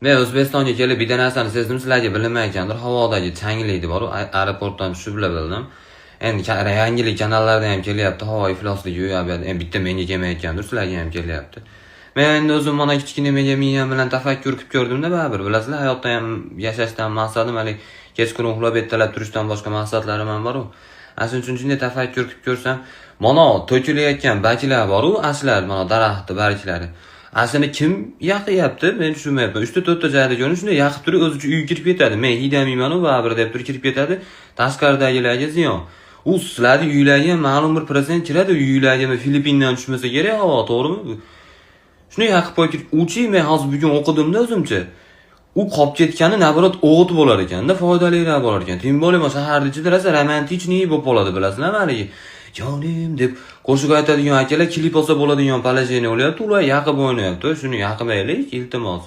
Men O'zbekistonga kelib bitta narsani sezdim, sizlarga bilinmayotgandir. Havodagi changlikni bor, aeroportdan tushib bildim. Endi yangilik kanallarda ham kelyapti, havo iflosligi u yoq bu yoqda. Endi bitta menga kelmayotgandir, sizlarga ham kelyapti. Men endi o'zim mana kichkina mega miyam bilan tafakkur qilib ko'rdimda, baribir bilasizlar, hayotda ham yashashdan maqsadim haligi kechqurun uxlab, ertalab turishdan boshqa maqsadlarim ham bor-u. Ana shuning uchun shunday tafakkur qilib ko'rsam, mana to'kilayotgan barglar bor-u, aslar, mana daraxtni barglari. Aslini kim yoqyapti? Men tushunmayapman. 3 ta 4 ta joyda ko'rdim, shunday yoqib turib o'zicha uyga kirib ketadi. Men hiydamayman-u baribir deb turib kirib ketadi. Tashqaridagilarga ziyon. U sizlarni uylarga ham ma'lum bir prosent kiradi, uylarga Filippindan tushmasa kerak havo, to'g'rimi? Shunday yoqib qo'yib kirib, uchi men hozir bugun o'qidimda o'zimcha. U qolib ketgani наоборот o'g'it bo'lar ekanda, foydaliroq bo'lar ekan. Тем более shaharni ichida rosa романтичный bo'lib qoladi, bilasizlarmi haligi. Jonim deb qo'shiq aytadigan akalar klip olsa bo'ladigan положение bo'lyapti, ular yaqib o'ynayapti. Shuni yaqmaylik, iltimos.